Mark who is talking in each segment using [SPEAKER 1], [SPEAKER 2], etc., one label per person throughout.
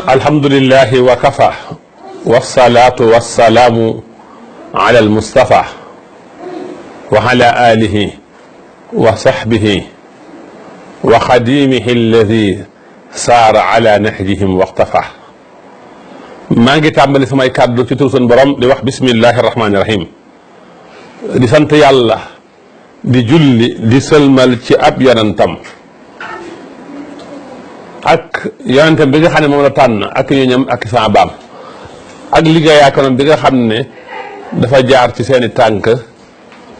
[SPEAKER 1] alhamdulillahi wa kafa wasalaatu wasalaamu ala almustafa wa ala alihi wa sahbihi wa xadimihi alladi saara ala nahjihim waxtafa. maa ngi tàmbali samay kàddu ci tur sunu borom di wax bismillahi rahmaani rahim, di sant yàlla, di julli di sëlmal ci ab yonentam ak yonentam bi nga xam ne moom la tànn ak ñoñam ak saabaam ak liggéeyaakonam bi nga xam ne dafa jaar ci seeni tànk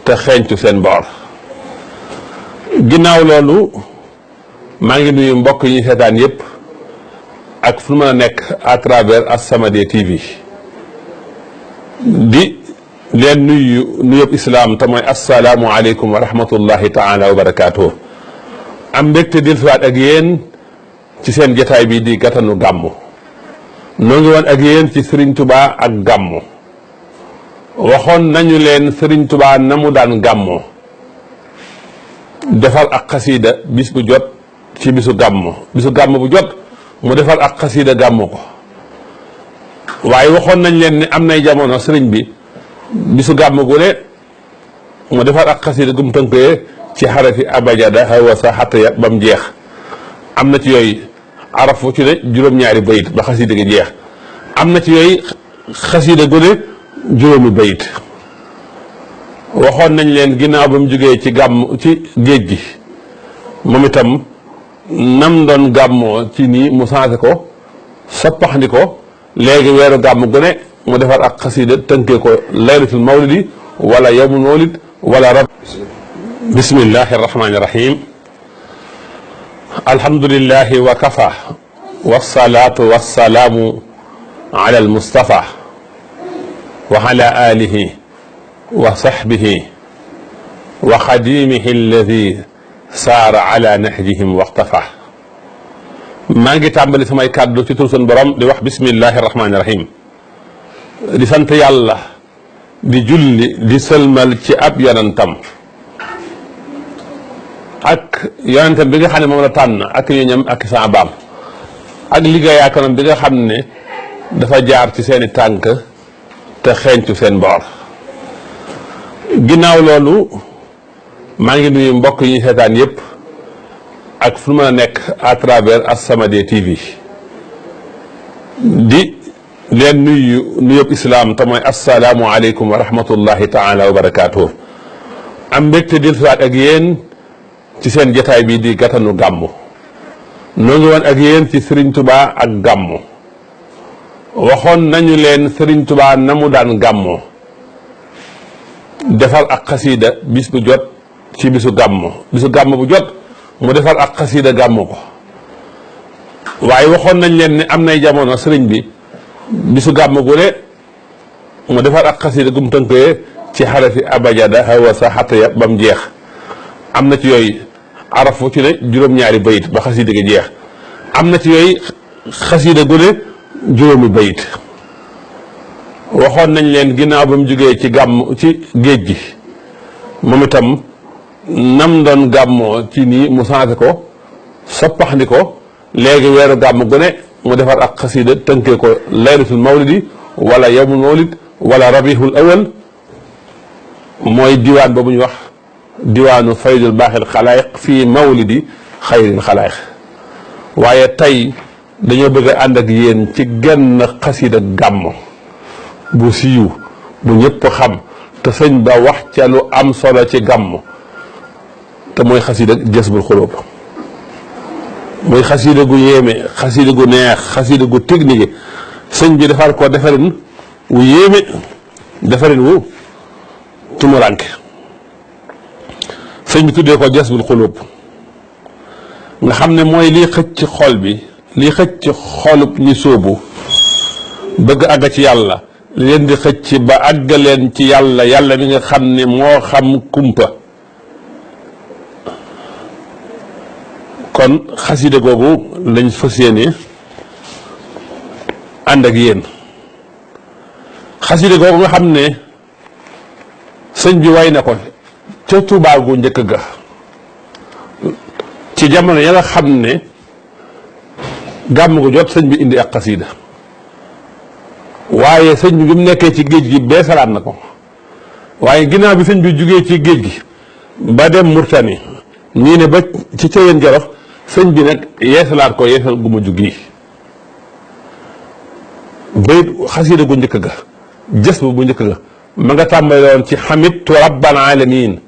[SPEAKER 1] te xeeñcu seen boor. ginnaaw loolu maa ngi nuyu mbokk yi ñu seetaan yépp ak fu mën a nekk à travers As-Samadiyya TV, di leen nuyub islaam te mooy assalaamu aleykum wa rahmatullahi taala wa barakaatuhu. am mbégte dellusiwaat ak yéen ci seen jataay bi di gàttanu gàmmu. noo ngi woon ak yéen ci Serigne Touba ak gàmmu. waxoon nañu leen Serigne Touba na mu daan gàmmoo, defal ak xasiida bis bu jot ci bisu gàmmu bu jot mu defal ak xasiida gàmmu ko. waaye waxoon nañ leen ne am nay jamono sëriñ bi bisu gàmmu gu ne mu defal ak xasiida gum tënkee ci xarafi abajada hawa sa xataya ba mu jeex. am na ci yooyu araf fu ci ne juróom-ñaari bayit ba xasiida gi jeex. am na ci yooyu xasiida gu ne juróomi bayit. waxoon nañ leen ginnaaw ba mu jógee ci gàmm ci géej gi moom itam nam doon gàmmoo ci nii mu changé ko soppaxndi ko. léegi weeru gàmm gu ne mu defar ak xasida tënkee ko laylatul mawlidi wala yawmul mawlid wala rab. bismillahi rahmaani rahim, alhamdulillahi wa kafa wasalaatu wasalaamu ala almustafa wa ala alihi wa sahbihi wa xadimihi alladi saara ala nahjihim waxtafa. maa ngi tàmbali samay kàddu ci tur sunu borom di wax bismillahi rahmaani rahim, di sant yàlla, di julli di sëlmal ci ab yonentam ak yonentam bi nga xam ne moom la tànn ak ñoñam ak saabaam ak liggéeyaakonam bi nga xam ne dafa jaar ci seeni tànk te xeeñcu seen boor. ginnaaw loolu maa ngi nuyu mbokk yi ñu seetaan yépp ak fu mën a nekk à travers As-Samadiyya TV, di leen nuyub islaam te mooy assalaamu aleykum wa rahmatullahi taala wa barakaatuhu. am mbégte dellusiwaat ak yéen ci seen jataay bi di gàttanu gàmmu. noo ngi woon ak yéen ci Serigne Touba ak gàmmu. waxoon nañu leen Serigne Touba na mu daan gàmmoo, defal ak xasiida bis bu jot ci bisu gàmmu bu jot mu defal ak xasiida gàmmu ko. waaye waxoon nañ leen ne am nay jamono sëriñ bi bisu gàmmu gu ne mu defal ak xasiida gum tënkee ci xarafi abajada hawa sa xataya ba mu jeex. am na ci yooyu araf fu ci ne juróom-ñaari bayit ba xasiida gi jeex. am na ci yooyu xasiida gu ne juróomi bayit. waxoon nañ leen ginnaaw ba mu jógee ci gàmm ci géej gi moom itam nam doon gàmmoo ci nii mu changé ko soppaxndi ko. léegi weeru gàmm gu ne mu defar ak xasida tënkee ko laylatul mawlidi wala yawmul mawlid wala rabihul awal. mooy diwaan boobu ñu wax diwaanu faydul baaxil xalaayiq fii mawlidi xayril xalaayiq. waaye tey dañoo bëgg a ànd ak yéen ci genn xasida gàmm bu siiw bu ñëpp xam te sëñ ba wax ca lu am solo ci gàmm te mooy xasida Jazbul Xuloob. muy xasida gu yéeme, xasida gu neex, xasida gu technique. sëñ bi defar ko defarin wu yéeme, defarin wu tumuranke. sëñ bi tuddee ko Jazbul Xuloob nga xam ne mooy lii xëcc xol bi, lii xëcc xolub ñi sóobu bëgg àgg ci yàlla, leen di xëcc ba àggaleen ci yàlla, yàlla mi nga xam ne moo xam kumpa. kon xasida googu lañ fas yéene ànd ak yéen. xasida googu nga xam ne sëñ bi way na ko ca Tuubaa gu njëkk ga ci jamono ya nga xam ne gàmm gu jot sëñ bi indi ak xasiida waaye sëñ bi mu nekkee ci géej gi bee salaat na ko waaye ginnaaw bi sëñ bi jugee ci géej gi ba dem Murtani ñii ne ba ci Ceyeen Jolof sëñ bi nag yeesalaat ko yeesal gu ma juggi bayit xasiida gu njëkk ga jës bu njëkk ga ma nga tàmbale woon ci xamidtu rabbal alamin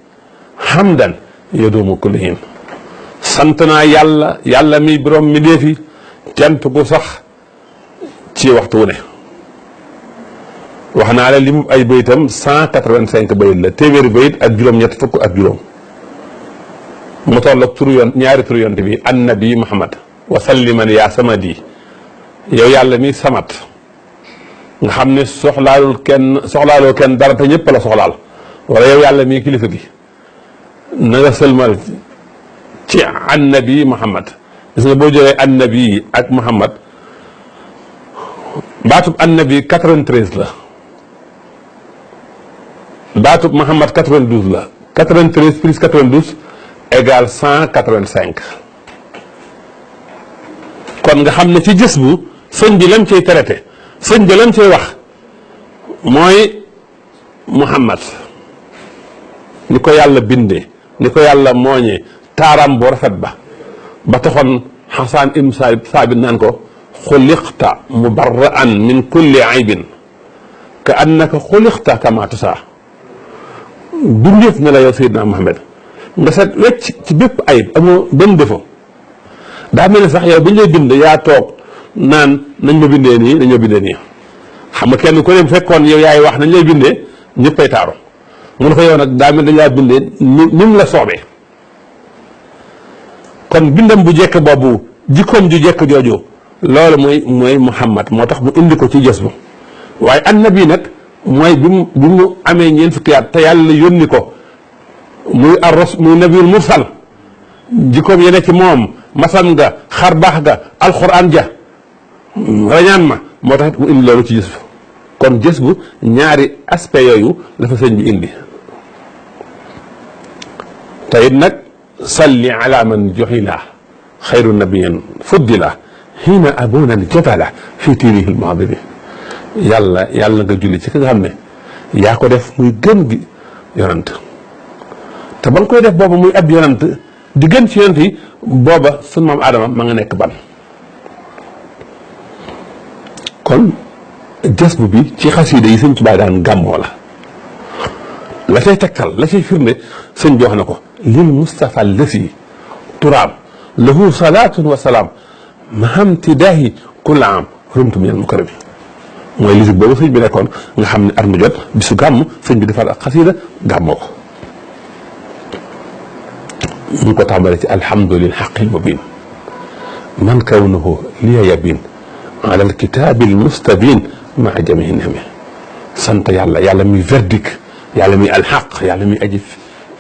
[SPEAKER 1] hamdan yadumu kullihin sant naa yàlla mi borom mi deefi cant gu sax ci waxtu wu ne wax naa la limu ay bayitam 185 bayit la téeméeri bayit ak juróom-ñett fukk ak juróom mu toll ak turu yoon ñaari turu yonte bi annabi Muhammad wa salliman yaa samadi yow yàlla mi samat nga xam ne soxlaaloo kenn dara te ñëpp la soxlaal wala yow yàlla mi kilifa gi na nga sëlmal ci annabi Muhammad gis nga boo jëlee annabi ak Muhammad baatub annabi 93 la baatub Muhammad 92 la 93 plus 92 égale 185 kon nga xam ne ci gis bu sëñ bi lam cay traité sëñ bi lam cay wax mooy Muhammad ni ko yàlla bindee ni ko yàlla mooñee taaram bu rafet ba taxoon Xasaan ibn Saabit naan ko xuliqta mubarra'an min kulli aybin ka annaka xuliqta kama tasaa bindeef na la yow Seydina Muhammad nga set wecc ci bépp ayib amoo benn défaut daa mel ne sax yow bi ñu lay bind yaa toog naan nañ ma bindee nii nañ ma bindee nii xam nga kenn ku ne bu fekkoon yow yaay wax nañ lay bindee ñëppay taaru mun ko yow nag daa mel dañ laa bindee ni mu la soobee kon bindam bu jekk boobu jikkoom ju jekk jooju loolu mooy Muhammad moo tax mu indi ko ci jës bu waaye annabi nag mooy bi mu amee ñeent fukki at te yàlla yónni ko muy muy nabiyul mursal jikkoom yene ci moom masam nga xar baax ga alquran ja rañaan ma moo tax mu indi loolu ci jës bu kon jës bu ñaari aspect yooyu dafa sëñ bi indi te it nag salli ala man joxila xayru nabiyin fuddila xiina abuna jatala fii tiirihi lmaadiri yàlla nga julli ci ki nga xam ne yaa ko def muy gën gi yonant te ba nga koy def booba muy ab yonant di gën ci yonant yi booba sunu maam Adama ma nga nekk ban kon jës bu bi ci xasiida yi sëñ Tuubaa daan gàmmoo la cay tegtal la cay firnde sëñ bi wax na ko lil Mustafa lasi turaam lahu salaatun wa salaam mahamtidaahi kulla am rumtu minal mukarrami mooy lisib boobu sëñ bi nekkoon nga xam ne at mu jot bisu gàmm sëñ bi defal ak xasiida gàmmoo ko mu ngi ko tàmbale ci alhamdulil haqqil mubin man kawnuhu liya yabin ala alkitaabil mustabin maa jamihi nami sant yàlla muy verdict yàlla muy alxaq yàlla muy aji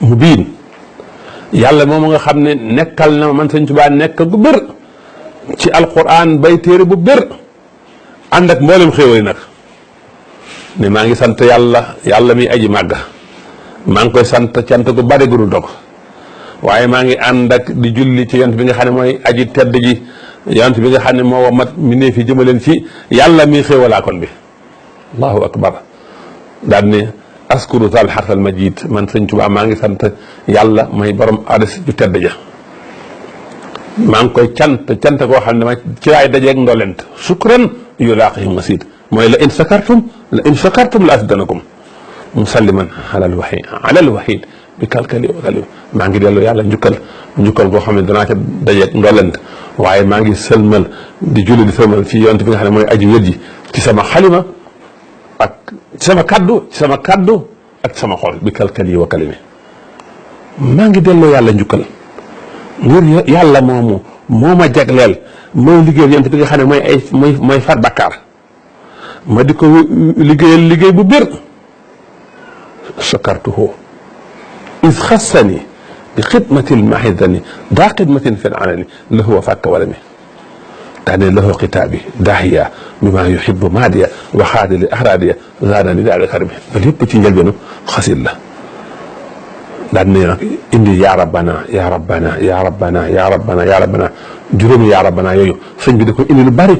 [SPEAKER 1] mubin yàlla moom nga xam ne nekkal na man sëñ Tuubaa nekk gu bër ci alquran bay téere bu bër ànd ak mboolem xéewal nag ne maa ngi sant yàlla muy aji màgg maa ngi koy sant cant gu bari gu dul dog waaye maa ngi ànd ak di julli ci yonent bi nga xam ne mooy aji tedd ji yonent bi nga xam ne moo mat mi ne fi jëmaleen ci yàlla mi xéewalaa kon bi allahu akbar daal ne askuru tal xartal majid man sëñ Tuubaa maa ngi sant yàlla may borom adas ju tedd ja maa ngi koy cant koo xam ne ma ci laay dajeeg ndolent shukran yulaaqihim masid mooy la in shakartum la asidanakum musalliman alal wahid bi kalkali wa kalim maa ngi dellu yàlla njukkal koo xam ne danaa ca dajeeg ndolent waaye maa ngi sëlmal di julli di sëlmal ci yonent bi nga xam ne mooy aji wér ji ci sama xalima ak ci sama kaddu ak sama xol bi kalkali wa kalimi maa ngi delloo yàlla njukkal ngir yàlla moo ma jagleel mooy liggéeyal yonent bi nga xam ne mooy far bakkaar ma di ko liggéeyal liggéey bu bir shakartuhu is xassani bi xidmatil mahidani daa xidmatin fi alani lahu wa fakka walami daane lahu kitaabi daahiya bima yuhibbu maadiya wa xaadili ahraadiya zaadani daal xarbi ba lépp ci njëlbeenu xasid la daan ne nag indi yaa rabbana yaa rabbana yaa rabbana yaa rabbana yaa rabbana juróomi yaa rabbana yooyu sëñ bi da ko indi lu bari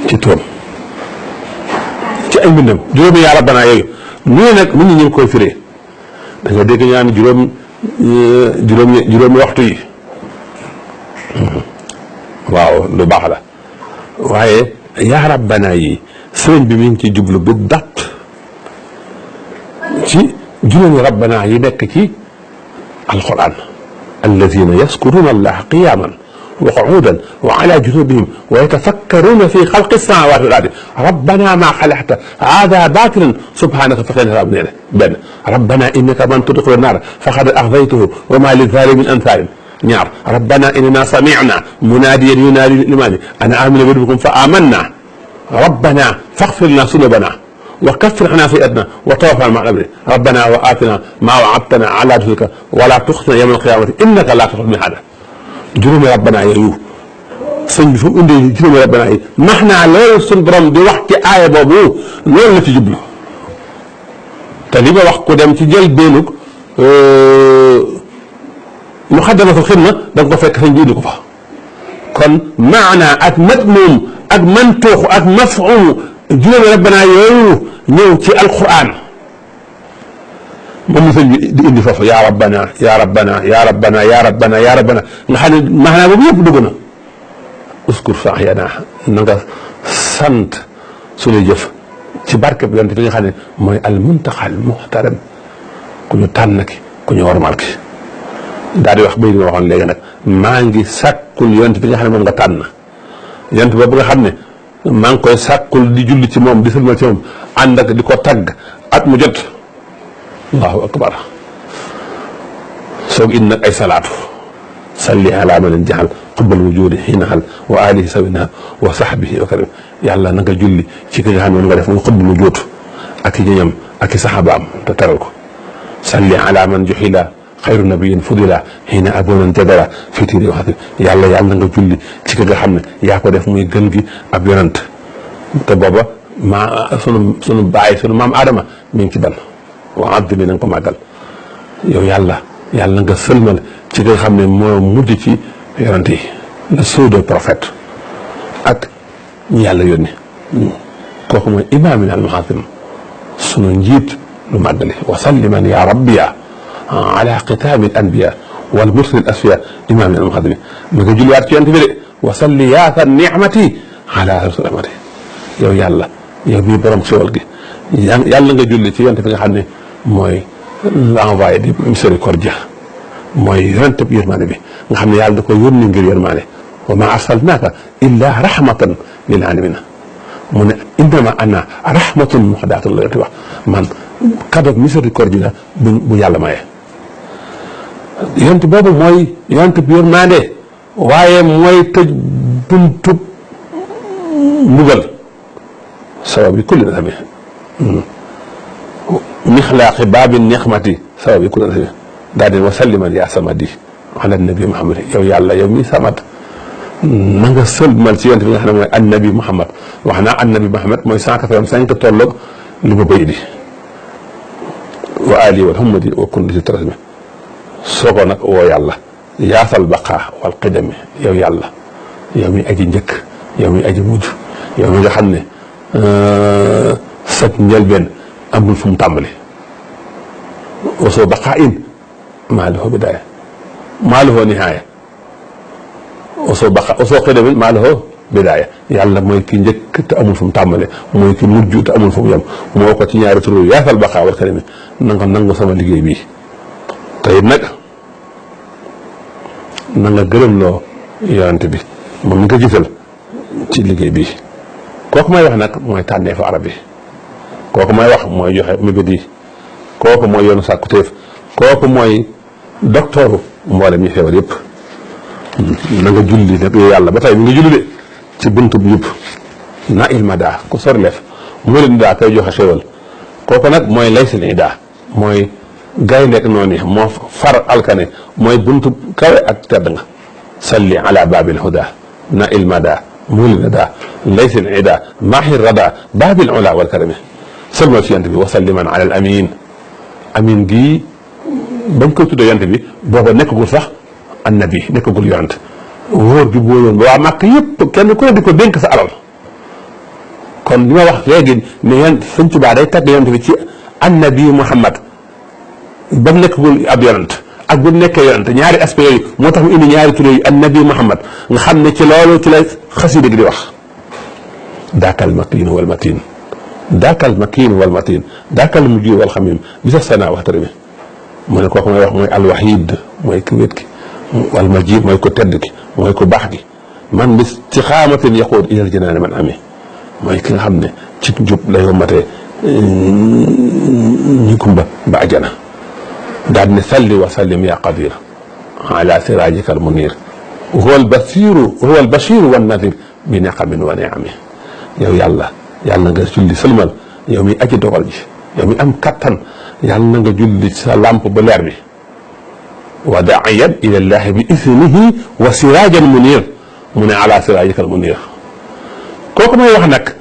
[SPEAKER 1] ci turam ci ay mbindam juróomi yaa rabbana yooyu ñu nag nit ñi ñu ngi koy firee da nga dégg ñaan juróomi waxtu yi waaw lu baax la waaye yaa rabbana yi sëriñ bi mi ngi ci jublu bi dat ci juróomi rabbana yi nekk ci alquran alladina yaskuruna allaha qiyaman wa qu'udan wa ala junubihim wa yatafakkaruna fi xalqi samawati wal ardi rabbana ma xalaqta hada batilan subhanaka faqina adhaban nar benn rabbana innaka man tudkhil an-nar faqad akhzaytahu wa ma lizalimin min ansar ñaar rabbana innana sami'na munadiyan yunadi lil imani an aminu bi rabbikum fa amanna rabbana faghfir lana dhunubana wa kaffir anna sayyi'atina wa tawaffana ma'a al-abrar rabbana wa atina ma wa'adtana ala rusulika wa la tukhzina yawma al-qiyamati innaka la tukhlifu al-mi'ad juróomi rabbana yooyu sëñ bi fu mu indee juróomi rabbana yi max naa loolu suñ borom di wax ci aaya boobu loolu la ci jublu te li ma wax ku dem ci jël beenug muxaddamatul xidma da nga ko fekk sëñ bi indi ko fa kon maanaa ak madmuum ak mantuux ak mafhum juróomi rabbana yooyu ñëw ci alquran moom la sëñ bi di indi foofu yaa rabbana yaa rabbana yaa rabbana yaa rabbana yaa rabbana nga xam ne maanaa boobu yëpp dugg na uskur sahyana na nga sant suñuy jëf ci barke bi yonent bi nga xam ne mooy al muntaqa al muhtaram ku ñu tànn ki ku ñu warmal ki daal di wax bay ma waxoon léegi nag maa ngi sàkkul yonent bi nga xam ne moom nga tànn yonent boobu nga xam ne maa ngi koy sàkkul di julli ci moom di sëlmal ci moom ànd ak di ko tagg at mu jot allahu akbar soog indi nag ay salaatu salli ala man jaxal xubbal wujudi xiinaxal wa alihi sawina wa sahbihi wa karim yàlla na nga julli ci ki nga xam ne moom nga def muy xubbal wujud ak i ñoñam ak i saxaabaam te teral ko salli ala man juxila xayru nabiyin fudila xiina abonan jadara fitiri waxati yàlla na nga julli ci ki nga xam ne yaa ko def muy gën gi ab yonant te booba sunu baay sunu maam Adama mi ngi ci ban wa abdimi na nga ko màggal yow yàlla na nga sëlmal ci nga xam ne moo mujj ci yonent yi le pseudo prophète ak ñi yàlla yónni kooku mooy imaamina al muhasim sunu njiit lu màggali wa salliman ya rabbiya ala xitaami al anbiya wal mursali al asfiya imaamina al muhasim mi nga julliwaat ci yonent bi de wa salli yaasa nicmati ala rasul amati yow yàlla yow mii borom xéwal gi yàlla nga julli ci yonent bi nga xam ne mooy l'envoyé di miséricorde mooy yonent bi yërmaane bi nga xam ne yàlla da ko yónni ngir yërmaane wa ma arsalnaaka illa rahmatan lil alamin mu ne innama ana rahmatun muhdatun la wax man cadeau miséricorde la bu yàlla maye yonent boobu mooy yonent bi yërmaane waaye mooy tëj buntu mbugal sabab bi kulli nasami mixlaaqi baabi nixmati sabab bi kulli nasami daal di wa salliman yaa samadi ala nabi Muhammad yow yàlla yow mi samat na nga sëlmal ci yonent bi nga xam ne mooy annabi Muhammad wax naa annabi Muhammad mooy 185 tolloog li ma béy di wa ali wal humadi wa kun di trasmi sooko nag woo yàlla yaasal baqaa wal qidami yow yàlla yow mi aji njëkk yow mi aji mujj yow mi nga xam ne sag njëlbeen amul fu mu tàmbali wasoo baqaa in maa lahu bidaaya maa lahu nihaaya wasoo qidamin maa lahu bidaaya yàlla mooy ki njëkk te amul fu mu tàmbale mooy ki mujj te amul fu mu yem moo ko ci ñaari turu yaasal baqaa wal qidami na nga nangu sama liggéey bii te it nag na nga gërëm loo yonent bi moom mi nga gisal ci liggéey bii kooku may wax nag mooy tànneefu arab yi kooku may wax mooy joxe mébét yi kooku mooy yoonu sàkkuteef kooku mooy docteuru mboolem ñi feebar yëpp na nga julli nag yow yàlla ba tey mi nga julli de ci buntu bu yëpp na ilma daa ku sori leef mu leen daa koy joxe xéwal kooku nag mooy lay seen daa mooy gay nekk noonu moo far alkane mooy buntu kawe ak tedd nga salli ala babil huda na ilma daa mulina daa laysin ida mahir rada babil ula wal karami sëlmal ci yant bi wa salliman ala al amin gii bañ koy tuddee yonent bi booba nekkagul sax annabi nekkagul yonent wóor gi bu wóoroon ba waa Màkk yëpp kenn ku ne di ko dénk sa alal kon li ma wax léegi ne yonent Sëñ Tuubaa day tagg yonent bi ci annabi Muhammad ba mu nekkagul ab yonent ak bu mu nekkee yonent ñaari aspect yooyu moo tax mu indi ñaari tur yooyu annabi Muhammad nga xam ne ci loolu ci la xasida gi di wax daakal makiin wal matin daakal makiin wal matin daakal mujj wal xamim bi sax sana waxtari bi mu ne kooku may wax mooy alwahid mooy ki wét ki wal majid mooy ko tedd ki mooy ko baax gi man bi ci xaamatin yaquud ilal jinaani man amee mooy ki nga xam ne ci njub lay wammatee ñi kumba ba ajana daal ne salli wa sallim ya qadir ala sirajika al munir huwa al bashiru wan nadir bi niqamin wa niami yow yàlla na nga julli sëlmal yow mi aji dogal ji yow mi am kattan yàlla na nga julli sa lamp bu leer bi wa daayan ila llahi bi isnihi wa sirajan munir mu ne ala sirajika al munir kooku may wax nag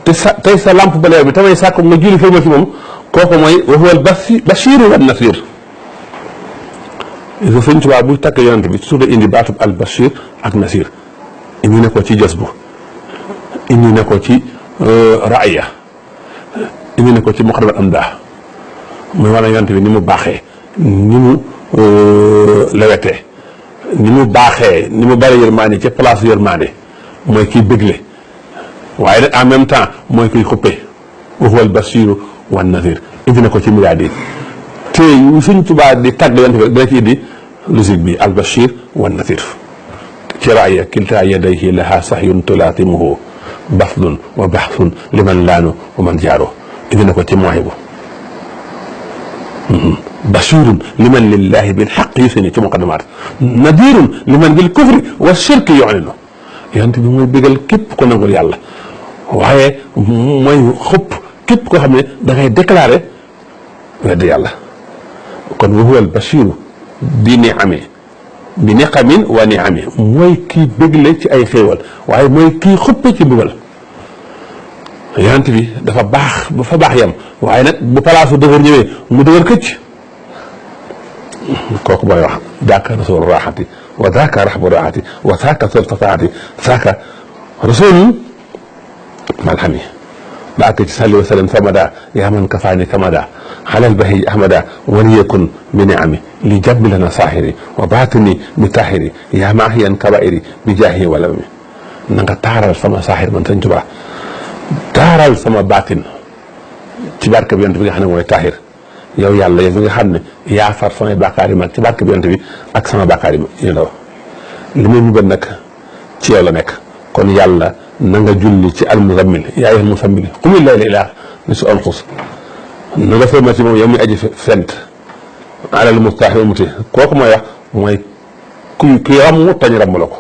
[SPEAKER 1] te sa tey sa lamp ba leer bi tamay sàkku nga julli sëlmal ci moom kooku mooy wa huwa al bashiru wan nasir Sëñ Tuubaa buy tàkk yonent bi su dee indi baatub al bashir ak nasir indi na ko ci jasbu indi na ko ci raaya indi na ko ci muqaddimat amdah muy wane yonent bi ni mu baaxee ni mu lewetee ni mu baaxee ni mu bëri yërmaande ci place yërmaande mooy kiy bégle waaye nag en même temps mooy kiy xuppe wa huwa al bashiru wan nasir indi na ko ci miliyaat yi te Sëñ Tuubaa di tàgg yonent bi dina ci indi logique bi al bashir wan nasir ci raaya kilta yadayhi laha sahyun tulaatimuhu bafdun wa baxsun liman laanu wa man jaaro indi na ko ci Mawaahibu bashirun liman lillahi bil xaq yusni ci muqaddimaat nadirun liman bil kufri wa shirki yu'linu yonent bi mooy bégal képp ko nangul yàlla waaye mooy xupp képp koo xam ne da ngay déclaré wedd yàlla kon wa huwa al bashiru bi ni'ami bi niqamin wa ni'ami mooy kii bégle ci ay xéewal waaye mooy kii xuppe ci mbugal yonent bi dafa baax ba fa baax yam waaye nag bu palaasu dëgër ñëwee mu dëgër këcc kooku mooy wax daaka rasul raxati wa daaka raxbu raxati wa saaka soltafaati saaka rasul malhami daaka ci salli wa sallam samada yaa man kafaani kamada xalal bahi ahmada waliyakun bi niami li jabbi lana saaxiri wa baatini bi taxiri yaa maahiyan kabairi bi jaahi wala mi na nga taaral sama saaxir man Sëñ Tuubaa taaral sama baatin ci barke bi yonent bi nga xam ne mooy taahir yow yàlla yow mi nga xam ne yaa far samay bàkkaar yi mag ci barke bi yonent bi ak sama bàkkaar yi ndaw li may mubal nag ci yow la nekk kon yàlla na nga julli ci almuzammil yaa ayyuhal muzammil qumil layla illaa nisfahu aw inqus na nga sëlmal ci moom yow mi aji fent alal mustaahi wa muti kooku mooy wax mooy kuy ramm tañ ramm la ko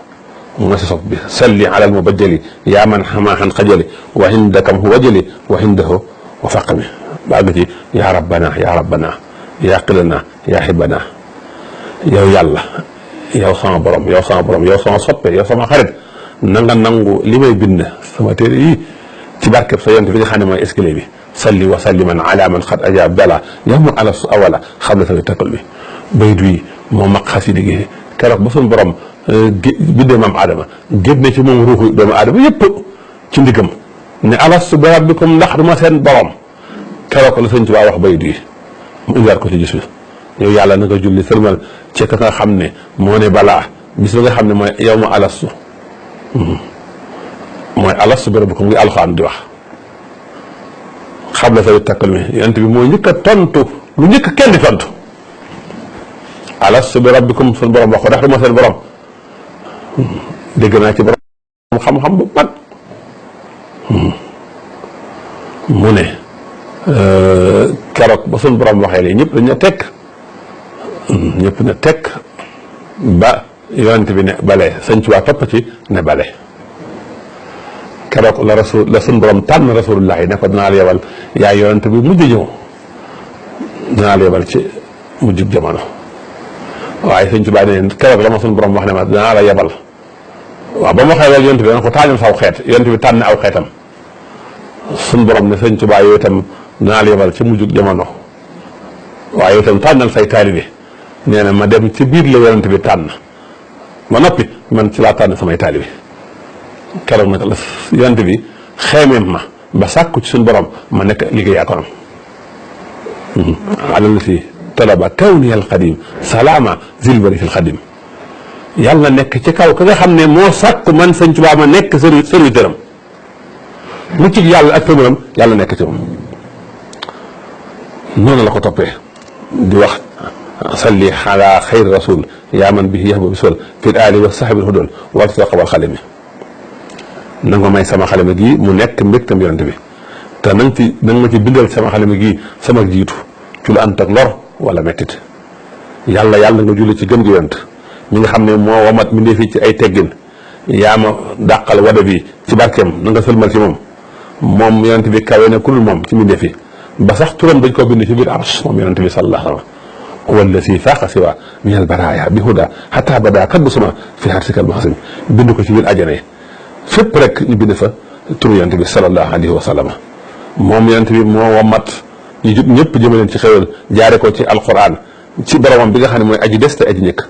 [SPEAKER 1] mooy sa sopp bi salli alal mubajjali yaa man xamaaxan xajali wa indakam hu wajali wa indahu wa faqami bàgg ci yaa rabbana yaa rabbana yaa qilana yaa xibana yow yàlla yow sama borom yow sama borom yow sama soppe yow sama xarit na nga nangu li may bind sama téere yi ci barkeb sa yonent bi nga xam ne mooy escalier bi salli wa salliman ala man xad ajaab dala yow ma ala su awala xam la sawi takkal bi baydu yi moo mag xasida gi keroog ba suñu borom bindee maam Adama génne ci moom ruuxu doomu Adama yëpp ci ndigam ne alastu bi rabbikum ndax duma seen borom keroog la Sëñ Tuubaa wax baydu yi mu indiwaat ko ci gis bi yow yàlla na nga julli sëlmal ci ka nga xam ne moo ne balaa bis ba nga xam ne mooy yow ma alastu mooy alastu bi rabbikum ngi alxuraan di wax xam la sawi takkal mi yonent bi moo njëkk a tontu lu njëkk kenn di tontu alastu bi rabbikum suñu borom wax ko ndax dama seen borom dégg naa ci borom xam-xam bu mag mu ne keroog ba suñu borom waxee lii ñëpp dañ ne tekk ñëpp ne tekk ba yonent bi ne bale Sëñ Tuubaa topp ci ne bale keroog la suñu borom tànn rasulullah yi ne ko dinaa la yebal yaa yonent bi mujj ñëw dinaa la yebal ci mujj jamono waaye Sëñ Tuubaa ne keroog la ma suñu borom wax ne ma dinaa la yebal waaw ba ma waxee loolu yonent bi dana ko tànnal saw xeet yonent bi tànn aw xeetam suñu borom ne Sëñ Tuubaa yooyu itam dinaa la yebal ci mujj jamono waaye itam tànnal say taalibe nee na ma dem ci biir la yonent bi tànn ma noppi man ci laa tànn samay taalibe keroog nag la yonent bi xeemeem ma ba sàkku ci suñu borom ma nekk liggéey akonam alal si talaba kawni al xadim salaama zilbari fil xadim yàlla nekk ci kaw ka nga xam ne moo sàkku man sëñ Tuubaa ma nekk serviteur am mu ci yàlla ak tëbaram yàlla nekk ci moom noonu la ko toppee di wax salli ala xayri rasul yaa man bihi yahbu bisul fil ali wa sahbil hudul wartaqa wal xalimi na nga may sama xalima gii mu nekk mbégtam yonent bi te na nga ma ci bindal sama xalima gii sama jiitu ci lu ànd ak lor wala mettit yàlla nga julli ci gën gi yonent mi nga xam ne moo wamat mi fii ci ay teggin yaa ma dàqal wada bi ci barkeem na nga sëlmal ci moom yonent bi kawe ne ku dul moom ci mbindee fi ba sax turam dañ koo bind ci biir arsh moom yonent bi sallallahu alayhi wa sallam wala si faaqa siwa min al baraaya bi huda xata bada kaddu sama fi harsikal mahasim bind ko ci biir ajana yi fépp rek ñu bind fa turu yonent bi sallallahu alayhi wa sallam moom yonent bi moo wamat ñu jub ñëpp jëmaleen ci xéwal jaare ko ci alquran ci boromam bi nga xam ne mooy aji des te aji ñëkk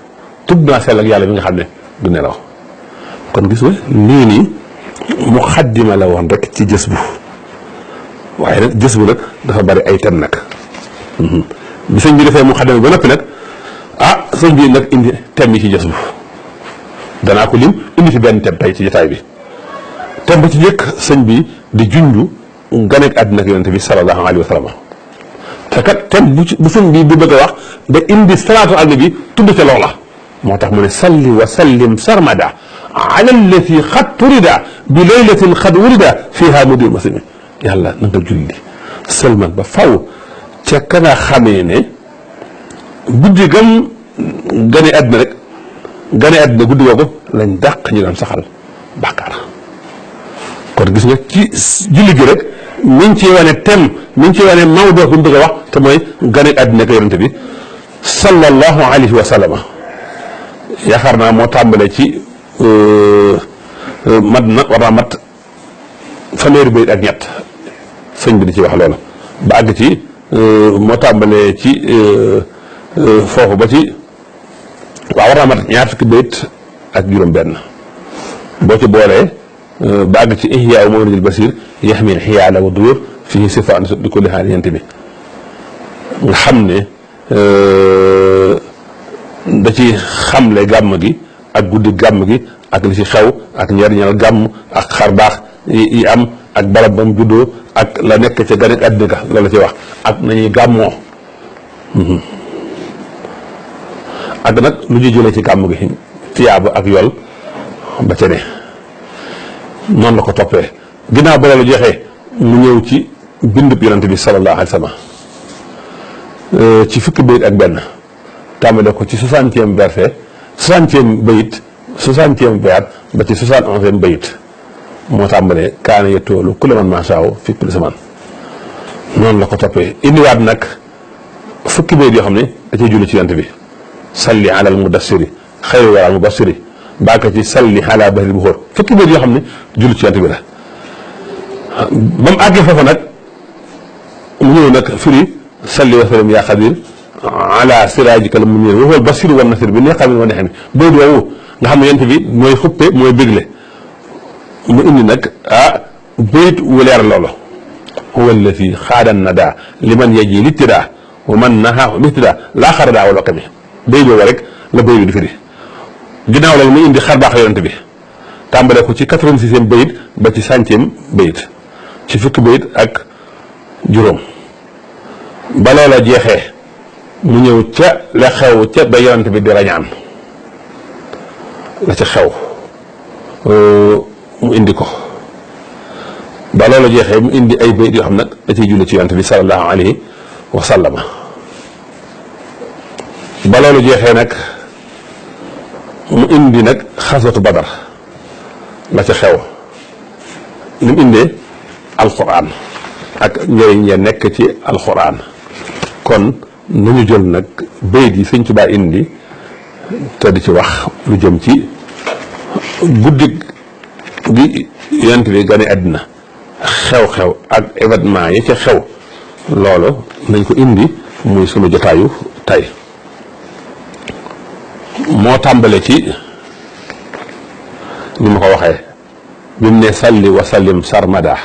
[SPEAKER 1] tudd naa sell ak yàlla bi nga xam ne du nelaw kon gis nga lii nii mu xaddima la woon rek ci jës bu waaye nag jës bu nag dafa bari ay tem nag bi sëñ bi defee mu xaddima ba noppi nag sëñ bi nag indi tem yi ci jës bu danaa ko lim indi fi benn tem tey ci jotaay bi tem ba ci njëkk sëñ bi di junju ganeek àddina ak yonent bi sallallahu alayhi wa sallam te kat tem bu sëñ bi bu bëgg a wax da indi salaatu ala nabi tudd ca loola moo tax mu ne salli wa sallim sarmada ala allati xad turida bi laylatin xad wurida fiha mudir masimi yàlla na nga julli sëlmal ba faw ca ka nga xamee ne guddi gam gane àddina rek gane àddina guddi googu lañ dàq ñu doon saxal bàkkaar kon gis nga ci julli gi rek mi ngi ciy wane tem mi ngi ciy wane mawdoo bu mu bëgg a wax te mooy gane àddina ak yonente bi sallallahu alayhi wa sallam yaakaar naa moo tàmbale ci mat na war naa mat fanweeri bayit ak ñett sëñ bi di ci wax loolu ba àgg ci moo tàmbalee ci foofu ba ci waaw war naa mat ñaar fukki bayit ak juróom benn boo ci boolee ba àgg ci ihyaa mawlidil basir yaxmil xiyaala wa duyur fii sifaan di ko lixaal yent bi nga xam ne da ci xamle gàmm gi ak guddi gàmm gi ak li ci xew ak njariñal gàmm ak xar baax yi am ak barab ba mu juddoo ak la nekk ca ganek àddina ga loolu la ci wax ak nañuy gàmmoo ak nag lu ñu jëlee ci gàmm gi tiyaaba ak yool ba ca ne noonu la ko toppee ginnaaw ba loolu jeexee mu ñëw ci bindub yonante bi sallallahu alayhi wa sallam ci fukki bayit ak benn tàmbale ko ci 60e verset 60e bayit 60e bayat ba ci 71e bayit moo tàmbalee kaana yettoolu ku la man maasaaw fi kulli zaman noonu la ko toppee indiwaat nag fukki bayit yoo xam ne da cay julli ci yonent bi salli ala al mudassiri xayri wala al mubassiri baaka ci salli ala bahri buxóor fukki bayit yoo xam ne julli ci yonent bi la ba mu àggee foofu nag mu ñëw nag firi salli wa sallim yaa xadir ala siraajika al munir wa huwa al basir wa nasir bi ne xamin wa nexemi bayit woowu nga xam ne yonent bi mooy xuppe mooy bégle mu indi nag bayit wu leer loolu huwa allati xaadan nada liman yaji littida wa man naha littida laa xarada wala kami bayit boobu rek la bayit bi di firi ginnaaw loolu mu indi xarbaax yonent bi tàmbale ko ci 86e bayit ba ci 100e bayit ci fukki bayit ak juróom ba loola jeexee mu ñëw ca la xew ca ba yonent bi di rañaan la ca xew mu indi ko ba loola jeexee mu indi ay bayit yoo xam nag da ciy julli ci yonent bi sallallahu alayhi wa sallam ba loolu jeexee nag mu indi nag xaswatu badar la ca xew li mu indee alquran ak njëriñ ya nekk ci alquran kon nañu jël nag bayit yi Sëñ Tuubaa indi te di ci wax lu jëm ci guddi gi yonent bi gane àddina xew-xew ak événement yi ca xew loolu nañ ko indi muy sunu jotaayu tey moo tàmbale ci ni ma ko waxee bi mu ne salli wa sallim sarmada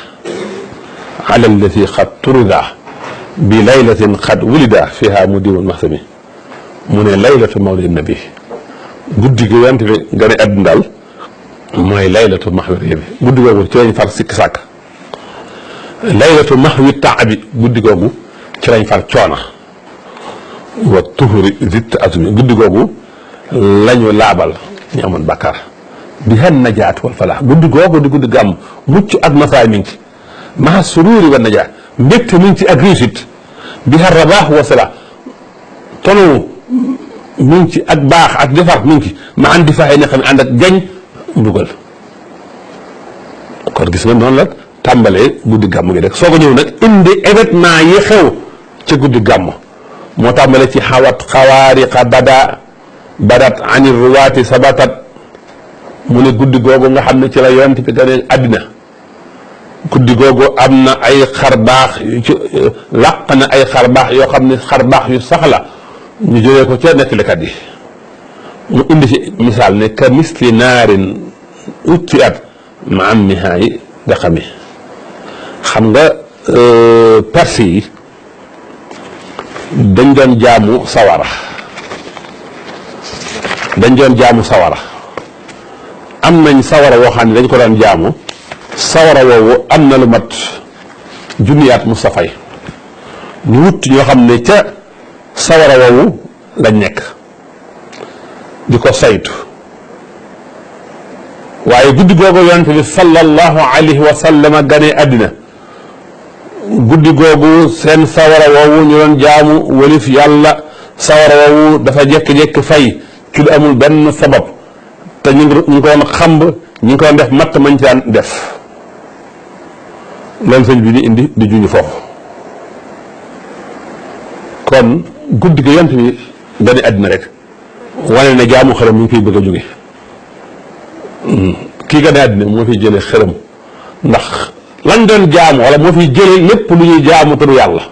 [SPEAKER 1] ala allati qad turida bi laylatin qad wulida fiha mudimun mahsami mu ne laylatu mawlid nabi guddi gi yonent bi nga ne àdduna daal mooy laylatu mahwi bi guddi googu ci lañ far sikki sàkk laylatu mahwi taabi guddi googu ci lañ far coona wa tuhuri zitt azmi guddi googu lañu laabal ñu amoon bàkkaar bi han najaat wal falaax guddi googu di guddi gàmm mucc ak masaay mi ngi ci maha sururi wa najaat mbégte mi ngi ci ak réussite bi har rabaax wa salaax tono mi ngi ci ak baax ak defar mi ngi ci ma andi faaxee ne xam ne ànd ak jañ mbugal kon gis nga noonu la tàmbalee guddi gàmm gi rek soo ko ñëw nag indi événement yi xew ca guddi gàmm moo tàmbale ci xawaariqa badat ani ruwaati sabatat mu ne guddi googu nga xam ne ci la yonent bi gane àddina guddi googu am na ay xarbaax yu ci làq na ay xarbaax yoo xam ne xarbaax yu sax la ñu jëlee ko ca nettalikat yi mu indi ci misaal ne ka misli naarin utti at ma am mihaayi daqami xam nga perse yi dañ doon jaamu sawara am nañ sawara woo xam ne dañ ko daan jaamu sawara woowu am na lu mat junniyaat Mustafa yi ñu wut ñoo xam ne ca sawara woowu lañ nekk di ko saytu waaye guddi googu yonent bi sallallahu alayhi wa sallam gane àddina guddi googu seen sawara woowu ñu doon jaamu walif yàlla sawara woowu dafa jékki-jékki fay ci lu amul benn sabab te ñu ngi ko doon xamb ñu ngi ko doon def matt mañ ci daan def loolu sëñ bi di indi di juñu foofu kon guddi gi yonent bi gane àddina rek wane ne jaamu xërëm mu ngi fiy bëgg a jóge kii gane àddina moo fiy jëlee xërëm ndax lañ doon jaamu wala moo fiy jëlee lépp lu ñuy jaamu te du yàlla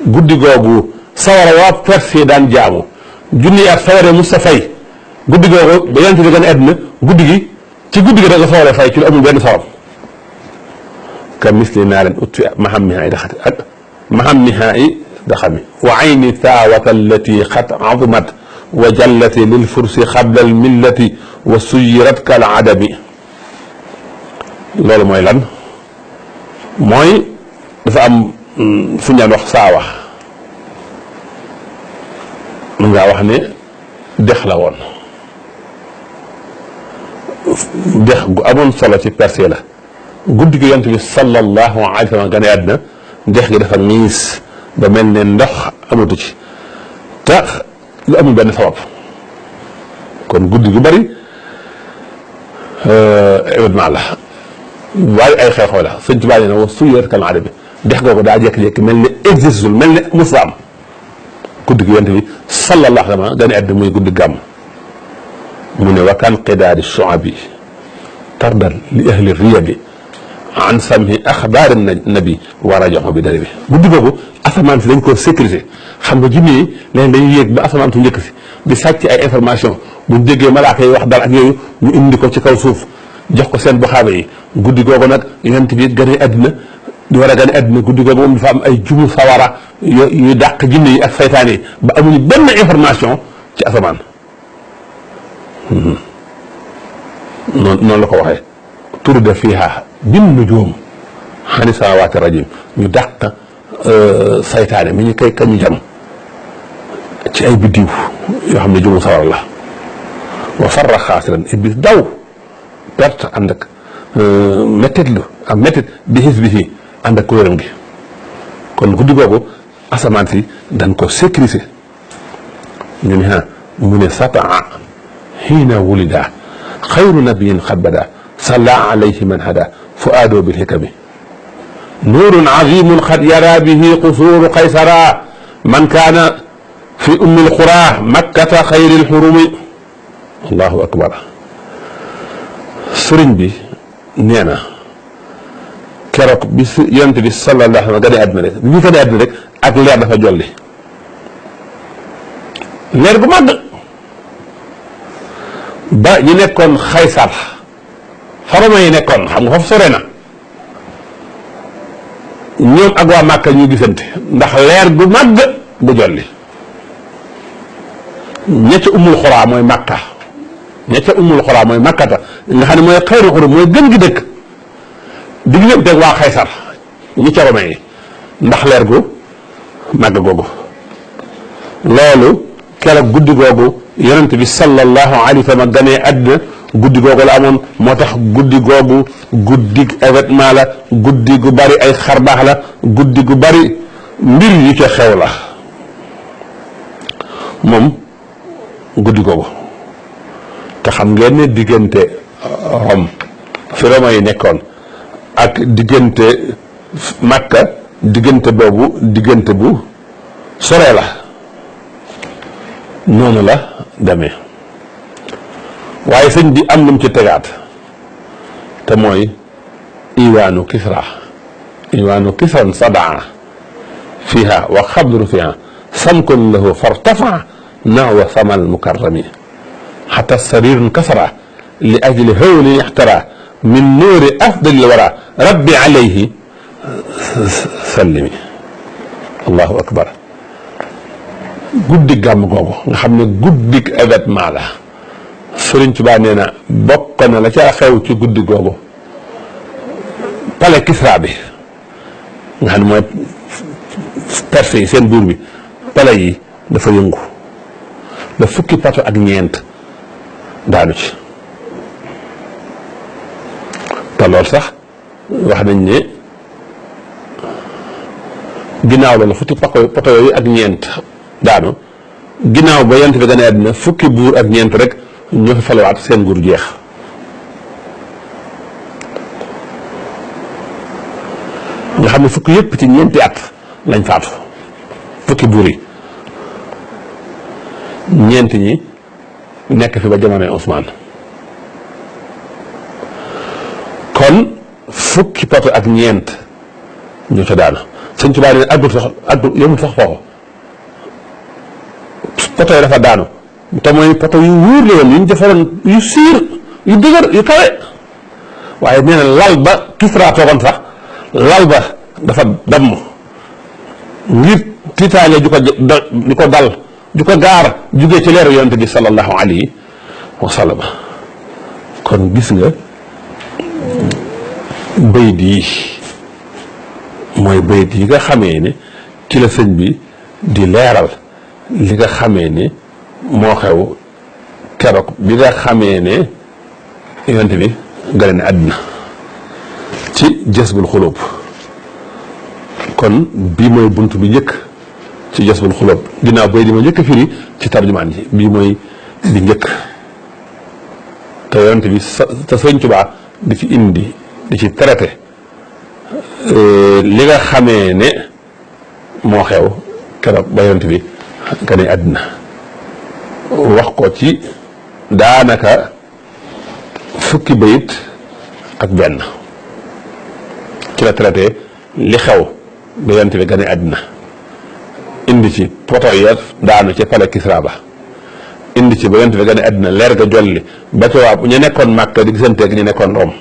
[SPEAKER 1] guddi googu sawara waa Perse daan jaamu junni at sawara musta fay guddi googu ba yonent bi gane àddina guddi gi ci guddi gi rek la sawara fay ci lu amul benn sabab ka misli naarin utti mahammihaa daxati ak mahammihaa daxami wa ayni taawata allati xat azumat wa jallati lil fursi xabla al millati wa suyirat kal adami loolu mooy lan mooy dafa am fu ñu daan wax saawa mën ngaa wax ne dex la woon dex gu amoon solo ci Perse la guddi gi yonent bi sallallahu alayhi wa sallam gane àddina dex gi dafa niis ba mel ne ndox amatu ci tax lu amul benn sabab kon guddi gu bari événement la waaye ay xew-xew la sëñ Tuubaa nee na wa suyyirat kal adami dex googu daa jékki-jékki mel ne existul mel ne musa am guddi gi yonent bi sallallahu alayhi wa sallam gane àddina muy guddi gàmm mu ne wa kan qidaari shu'abi tardan li ahli riyabi an samhi axbaari nabi wa rajahu bi dari bi guddi googu asamaan si dañ ko sécurité xam nga jinne yi léegi dañuy yéeg ba asamaan su njëkk si di sàcc ay information buñ déggee malaaka yi wax dara ak yooyu ñu indi ko ci kaw suuf jox ko seen buxaaba yi guddi googu nag yonent bi gane àddina di war a gane àddina guddi googu moom dafa am ay jumu sawara yu dàq jinne yi ak saytaan yi ba amuñu benn information ci asamaan noonu la ko waxee turida fiiha bin nujuum xani samawaati rajim ñu dàq saytaane mi ñu kay kañu jam ci ay biddiw yoo xam ne jumu sawar la wa farra xaasiran iblis daw perte ànd ak méttitlu ak méttit bi xisbihi ànd ak kuréeram gi kon guddi googu asamaan si dañ ko sécuriser ñu ne mu ne sataa xiina wulida xayru nabiyin xad bada salla alayhi man hada fuaado bilhikami nuurun azimun xad yara bihi qusuuru qaysara man kaana fi ummi alqura makkata xayri alxurumi allahu akbar sëriñ bi nee na keroog bi yonent bi sallallahu alayhi wa sallam gane àddina rek bi ñu gane àddina rek ak leer dafa jolli leer gu màgg ba ñu nekkoon Xaysar xoroma yi nekkoon xam nga foofu sore na ñoom ak waa Màkka ñu gisante ndax leer gu màgg bu jolli. ña ca Ummul Xuraa mooy Màkka ña ca Ummul Xuraa mooy Màkkata nga xam ne mooy xayru xurum mooy gën gi dëkk digganteeg waa Xaysar ñi ca Rome yi ndax leer gu màgg googu. loolu keroog guddi googu yonent bi sallallahu alayhi wa sallam ganee àddina guddi googu la amoon moo tax guddi googu guddi événement la guddi gu bari ay xarbaax la guddi gu bari mbir yu ca xew la moom guddi googu. te xam ngeen ne diggante Rome fi Roma yi nekkoon ak diggante Makka diggante boobu diggante bu sore la noonu la demee waaye sëñ bi am lu mu ci tegaat te mooy iwaanu kisran sadaa fiha wa xabru fiha samkun lahu fartafa nahwa samal mukarrami xata sarirun kasara li ajli hawli yaxtara min nuuri afdalil wara rabbi alayhi sallimi. allahu akbar. guddi gàmm googu nga xam ne guddi événement la Sëriñ Tuubaa nee na bokk na la ca xew ci guddi googu palais Kisra bi nga xam ne mooy perse yi seen buur bi palais yi dafa yëngu ba fukki pato ak ñeent daanu ci te loolu sax wax nañ ne ginnaaw loolu fukki pato yooyu ak ñeent daanu ginnaaw ba yonent bi gane àddina fukki buur ak ñeent rek ñoo fi falawaat seen nguur jeex. nga xam ne fukki yëpp ci ñeenti at lañ faatu fukki buur yi ñeent ñi nekk fi ba jamonoy Ousmane kon fukki pato ak ñeent ñoo ca daanu Sëñ Tuubaa ne àggul yëmul sax foofu poto yi dafa daanu te mooy poto yu wóor la woon yu ñu defaroon yu siir yu dëgër yu kawe waaye nee na lal ba Kisra toogoon sax lal ba dafa damm ngir tiitaange ju ko dal ju ko gaar jugee ci leeru yonent bi sallallahu alayhi wa sallam. kon gis nga bayit yi mooy bayit yi nga xamee ne ci la sëñ bi di leeral li nga xamee ne moo xew keroog bi nga xamee ne yonent bi gane na àddina ci Jazbul Xulub. kon bii mooy bunt bi njëkk ci Jazbul Xulub ginnaaw bay di ma njëkk firi ci tarjumaan ji bii mooy bi njëkk te yonent bi te Sëñ Tuubaa di ci indi di ci traité li nga xamee ne moo xew keroog ba yonent bi gane àddina wax ko ci daanaka fukki bayit ak benn ci la traité li xew ba yonent bi gane àddina indi ci poto ya daanu ci palais Kisra ba indi ci ba yonent bi gane àddina leer ga jolli ba ci waa ñu nekkoon Màkka di gisanteeg ñu nekkoon Rome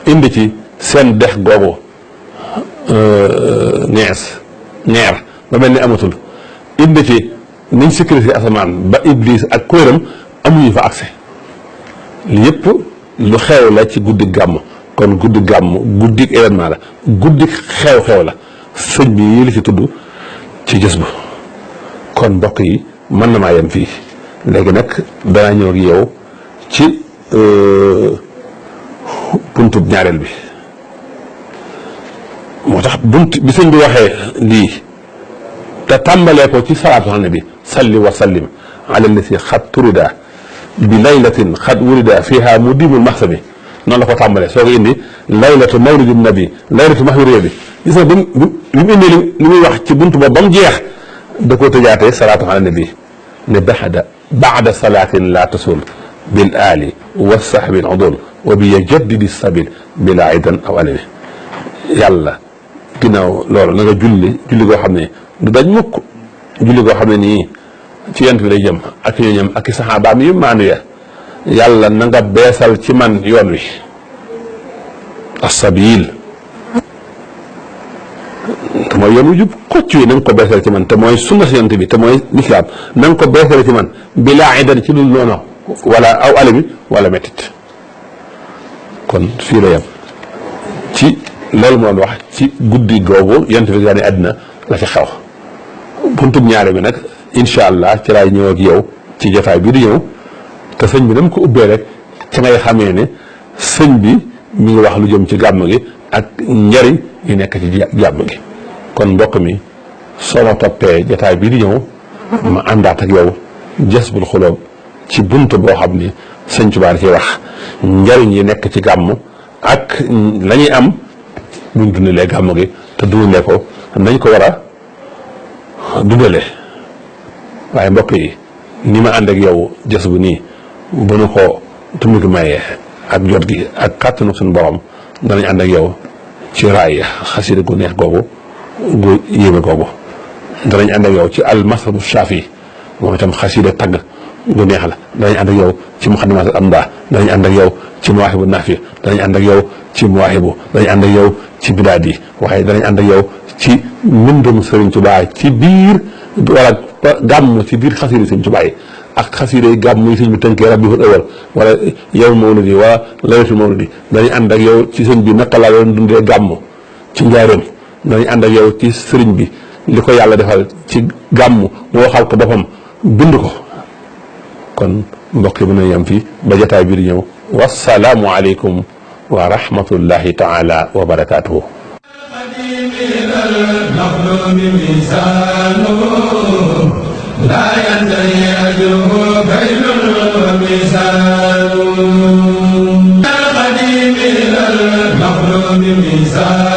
[SPEAKER 1] indi ci seen dex googu neer ba mel ni amatul indi ci niñ sécurité asamaan ba Iblis ak kuréeram amuñu fa accès li yëpp lu xew la ci guddi gàmm. kon guddi gàmm guddi événement la guddi xew-xew la sëñ bi yi li ci tudd ci Jazbu. kon mbokk yi mën na maa yem fii léegi nag danaa ñëw ak yow ci buntub ñaareel bi moo tax bunt bi sëñ bi waxee lii te tàmbalee ko ci salaatu ala nabi salli wa sallim ala allati xad turida bi laylatin xad wurida fiha mudimul maxsami noonu la ko tàmbalee soo ko indi laylatu mawlidi nabi laylatu mahwiriya bi gis nga li mu indi li muy wax ci buntu ba ba mu jeex da koo tëjaatee salaatu ala nabi ne baada salaatin la tasul bil aali wa sahbi al udul wa bi yajaddidi sabil bila aidan aw alimi. yàlla ginnaaw loolu na nga julli goo xam ne du daj mukk julli goo xam ne nii ci yent bi lay jëm ak ñooñam ak i saxaabaam yu maanu ya yàlla na nga beesal ci man yoon wi as-sabil te mooy yoon wu jub xocc wi na nga ko beesal ci man te mooy sunna si yent bi te mooy lislaam na nga ko beesal ci man bilaa idan ci dul noonu wala aw alami wala méttit kon fii la yem ci loolu moo doon wax ci guddi googu yent bi gane àddina la ci xew buntub ñaare bi nag incha allah ci laay ñëw ak yow ci jotaay bi di ñëw te sëñ bi na mu ko ubbee rek ci ngay xamee ne sëñ bi mi ngi wax lu jëm ci gàmm gi ak njariñ yu nekk ci gàmm gi kon mbokk mi soo ma toppee jotaay bi di ñëw ma àndaat ak yow Jazbul Xuloob ci bunt boo xam ni sëñ Tuubaa ci wax njariñ yi nekk ci gàmm ak la ñuy am buñ dundalee gàmm gi te dundalee ko nañ ko war a dundalee waaye mbokk yi ni ma ànd ak yow jës bu nii bu nu ko tumiki mayee ak jot gi ak kàttanu suñu borom danañ ànd ak yow ci raay xasida gu neex googu gu yéeme googu danañ ànd ak yow ci almasabu shafi moom itam xasida tagg gu neex la danañ ànd ak yow ci muxaddimatul amda danañ ànd ak yow ci mawaahibu naafi danañ ànd ak yow ci mawaahibu danañ ànd ak yow ci bidaad yi waaye danañ ànd ak yow ci mbindum Sëriñ Tuubaa ci biir wala gàmm ci biir xasida Sëriñ Tuubaa yi ak xasida yi gàmm yi sëñ bi tënkee rabiul awal wala yow mawlidi wala laylatul mawlidi danañ ànd ak yow ci sëñ bi naka la doon dundee gàmm ci njaareem danañ ànd ak yow ci sëriñ bi li ko yàlla defal ci gàmm moo xal ko boppam bind ko kon mbokk yi mën na yem fii ba jotaay bi di ñëw wassalaamu aleykum wa rahmatullahi taala wa barakaatuhu لا ينتهي أجره كيل وميزان القديم إلى المخلوق ميزان